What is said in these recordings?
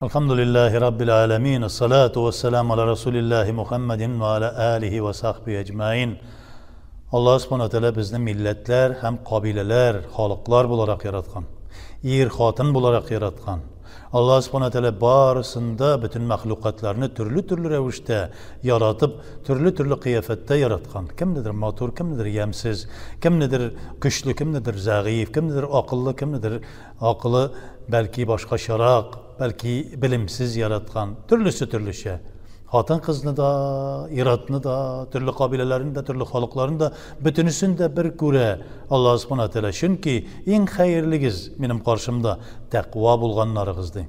Әлхәмдүлилләһи раббил галәмин, ассалату вассаламу аля расулиллаһи Мухаммадин ва аля алихи ва сахби әҗмәин. Аллаһ Субхану Тәгалә безне милләтләр һәм кабиләләр, халыклар буларак яраткан. Ир, хатын буларак яраткан. Аллаһ Субхану Тәгалә барысын да, бөтен мәхлукатларны төрле-төрле рәвештә яратып, төрле-төрле кыяфәттә яраткан. Кемнедер матур, кемнедер ямьсез, кемнедер көчле, кемнедер зәгыйфь, кемнедер акыллы, кемнедер акылы бәлки башкачарак, бәлки белемсез яраткан. Төрлесе төрлечә. Хатын-кызны да, ир-атны да, төрле кабиләләрне дә, төрле халыкларны да, бөтенесен дә бер күрә Аллаһ Субхана Тәгалә. Чөнки иң хәерлегез минем каршымда тәкъва булганнарыгыз, ди.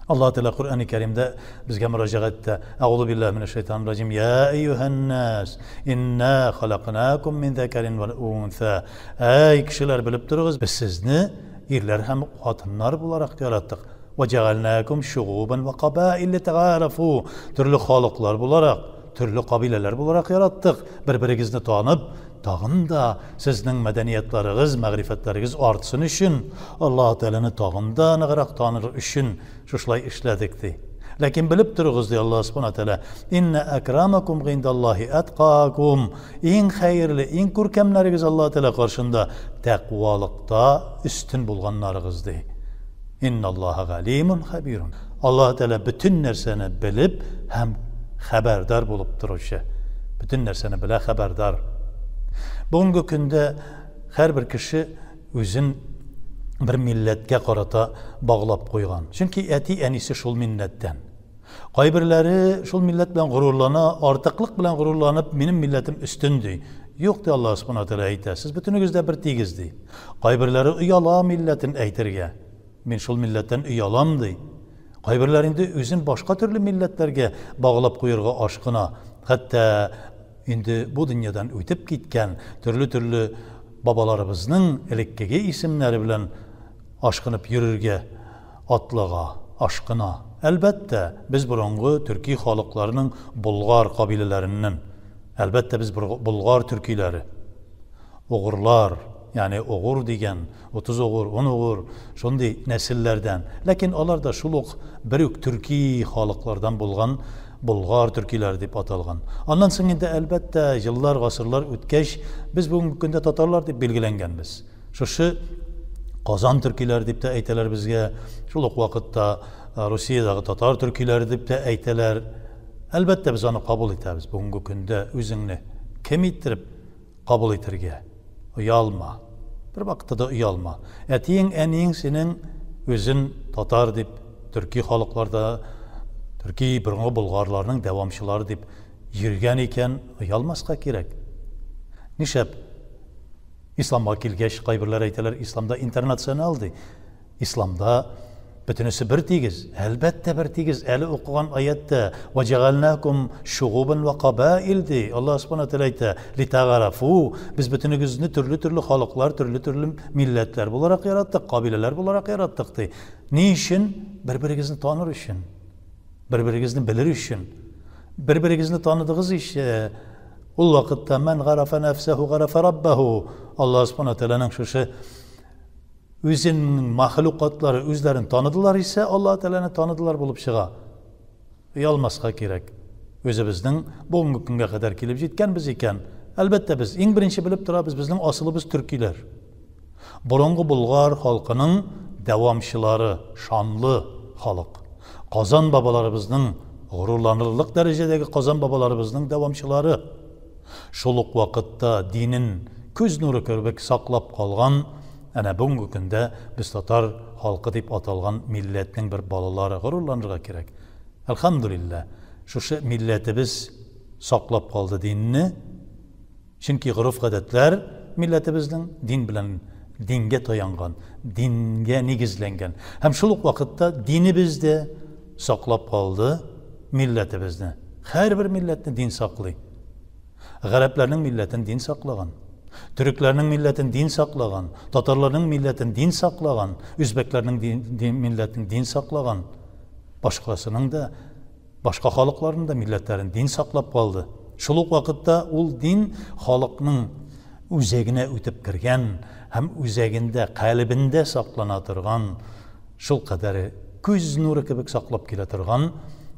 Аллаһ Тәгалә Коръәни Кәримдә безгә мөрәҗәгать итә. Әгъузу биллаһи минәш шайтанир раҗим. Я әйюһән-нас, инна халакнакум мин зәкәрин вәл унса. Әй кешеләр, белеп торыгыз, без сезне ирләр һәм хатыннар буларак яраттык. Вә җәгалнәкүм шугубан вә кабаил литәгарафу. Төрле халыклар буларак, төрле кабиләләр буларак яраттык. Бер-берегезне танып, тагын да сезнең мәдәниятларыгыз, мәгърифәтләрегез артсын өчен, Аллаһ Тәгаләне тагын да ныграк таныр өчен шушылай эшләдек, ди. Ләкин белеп торыгыз, ди Аллаһ Субхана Тәгалә, иннә әкрамакум гыйндаллаһи әткакум. Иң хәерле, иң күркәмнәрегез Аллаһ Тәгалә каршында тәкъвалыкта өстен булганнарыгыз, ди. Инналлаһа галимун хәбирун. Аллаһ Тәгалә бөтен нәрсәне белеп һәм хәбәрдар булып торучы. Бөтен нәрсәне белә, хәбәрдар. Бүгенге көндә һәрбер кеше үзен бер милләткә карата баглап куйган. Чөнки әти-әнисе шул милләттән. Кайберләре шул милләт белән горурлана, артыклык белән горурланып, минем милләтем өстен ди. Юк, ди Аллаһ Субхана Тәгалә әйтә, сез бөтенегез дә бер тигез ди. Кайберләре ояла милләтен әйтергә. Мин шул милләттән оялам ди. Кайберләре инде үзен башка төрле милләтләргә баглап куярга ашкына. Хәтта инде бу дөньядан үтеп киткән төрле-төрле бабаларыбызның элеккеге исемнәре белән ашкынып йөрергә атлыга, ашкына. Әлбәттә, без борынгы төрки халыкларының болгар кабиләләреннән. Әлбәттә, без болгар төркиләре. Угырлар, ягъни угур дигән, 30 угур, 10 угур, шундый нәселләрдән. Ләкин алар да шул ук бер үк төрки халыклардан булган болгар төркиләре дип аталган. Аннан соң инде, әлбәттә, еллар, гасырлар үткәч, без бүгенге көндә татарлар дип билгеләнгәнбез. Шушы Казан төркиләре дип тә әйтәләр безгә, шул ук вакытта Русиядәге татар төркиләре дип тә әйтәләр. Әлбәттә, без аны кабул итәбез. Бүгенге көндә үзеңне кем иттереп кабул итәргә? Оялма. Бер вакытта да оялма. Әтиең, әниең синең үзен татар дип, төрки халыкларда, төрки борынгы болгарларның дәвамчылары дип йөргән икән, оялмаска кирәк. Нишләп? Исламга килгәч, кайберләр әйтәләр, исламда интернационал ди. Исламда бөтенесе бер тигез. Әлбәттә, бер тигез. Әле укыган аятта «Ваҗагалнакум шугубан ва кабаил» ди. Аллаһ Субхану тәгалә әйтә, «Литагарафу» без бөтенегезне төрле-төрле халыклар, төрле-төрле милләтләр буларак яраттык, кабиләләр буларак яраттык ди. Ни өчен? Бер-берегезне таныр өчен. Бер-берегезне белер өчен. Бер-берегезне таныдыгыз ич, ул вакытта ман гарафа нәфсәһу гарафа раббаһу. Аллаһ Субхану тәгаләнең шушы үзенең махлукатлары үзләрен таныдылар исә, Аллаһ Тәгаләне таныдылар булып чыга. Оялмаска кирәк. Үзебезнең бүгенге көнгә кадәр килеп җиткәнбез икән, әлбәттә, без иң беренче белеп торабыз, безнең асылыбыз төркиләр. Борынгы болгар халкының дәвамчылары, шанлы халык. Казан бабаларыбызның, горурланырлык дәрәҗәдәге Казан бабаларыбызның дәвамчылары. Шул ук вакытта динен күз нуры кебек саклап калган, әнә бүгенге көндә без татар халкы дип аталган милләтнең бер балалары, горурланырга кирәк. Әлхәмдүлилләһ, шушы милләтебез саклап калды динне. Чөнки гореф-гадәтләр милләтебезнең дин белән дингә таянган, дингә нигезләнгән. Һәм шул ук вакытта динебез дә саклап калды милләтебезне. Һәрбер милләтне дин саклый. Гарәпләрнең милләтен дин саклаган. Төрекләрнең милләтен дин саклаган, татарларның милләтен дин саклаган, үзбәкләрнең дин, милләтен дин саклаган. Башкасының да Башка халыкларның да милләтләрен дин саклап калды. Шул ук вакытта ул дин халыкның үзәгенә үтеп кергән һәм үзәгендә, калебендә саклана торган шул кадәр күз нуры кебек саклап килә торган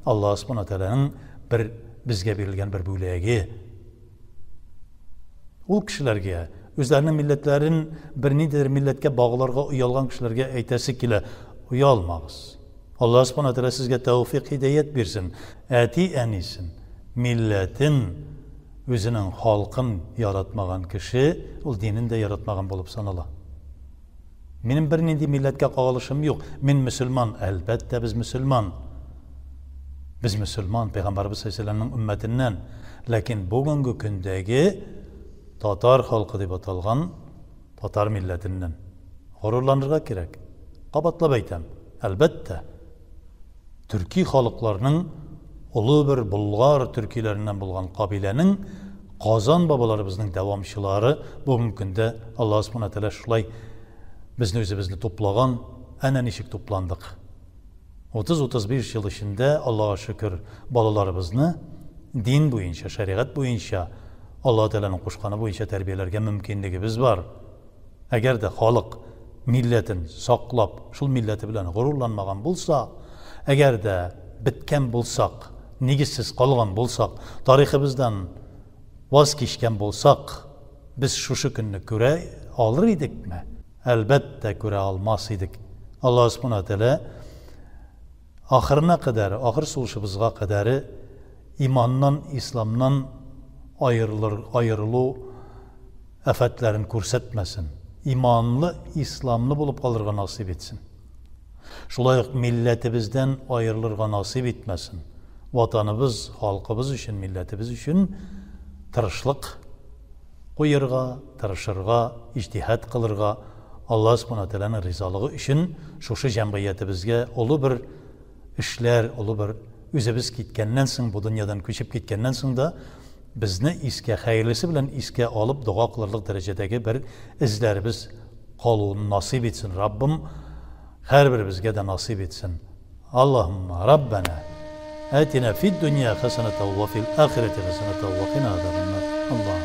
Аллаһ Субхана Тәгаләнең бер безгә бирелгән бер бүләге. Ул кешеләргә, үзләренең милләтләрен бер ниндидер милләткә багларга оялган кешеләргә әйтәсе килә, оялмагыз. Аллаһ Субхана Тәгалә сезгә тәүфик, һидаят бирсен. Әти-әнисен, милләтен, үзенең халкын яратмаган кеше, ул динен дә яратмаган булып санала. Минем бернинди милләткә кагылышым юк. Мин мөселман. Әлбәттә, без мөселман. Без мөселман, Пәйгамбәрбез саллаллаһу өммәтеннән. Ләкин бүгенге көндәге татар халкы дип аталган татар милләтеннән горурланырга кирәк. Кабатлап әйтәм, әлбәттә, төрки халыкларның олы бер болгар төркиләреннән булган кабиләнең Казан бабаларыбызның дәвамчылары бүгенге көндә Аллаһ Субхана Тәгалә шулай безне үзебезне туплаган, әнә ничек тупландык. 30-35 ел эчендә, Аллаһка шөкер, балаларыбызны дин буенча, шәригать буенча, Аллаһ Тәгаләнең кушканы буенча тәрбияләргә мөмкинлегебез бар. Әгәр дә халык милләтен саклап, шул милләте белән горурланмаган булса, әгәр дә беткән булсак, нигезсез калган булсак, тарихыбыздан ваз кичкән булсак, без шушы көнне күрә алыр идекме? Әлбәттә, күрә алмас идек. Аллаһ Субхана Тәгалә ахырына кадәр, ахыр сулышыбызга кадәр иманнан, исламнан аерылыр, аерылу афәтләрен күрсәтмәсен. Иманлы, исламлы булып калырга насыйп итсен. Шулай ук милләтебездән аерылырга насыйп итмәсен. Ватаныбыз, халкыбыз өчен, милләтебез өчен тырышлык куерга, тырышырга, иҗтиһад кылырга, Аллаһ Субхана Тәгаләнең ризалыгы өчен шушы җәмгыятебезгә олы бер эшләр, олы бер үзебез киткәннән соң, бу дөньядан күчеп киткәннән соң да безне искә, хәерлесе белән искә алып дога кылырлык дәрәҗәдәге бер эзләребез калуын насыйп итсен Раббым, һәрберебезгә дә насыйп итсен. Аллаһумма Раббана атина фид дөнья хәсәнәтә ва фил ахирәти хәсәнәтә ва кина азабаннар. Аллаһу.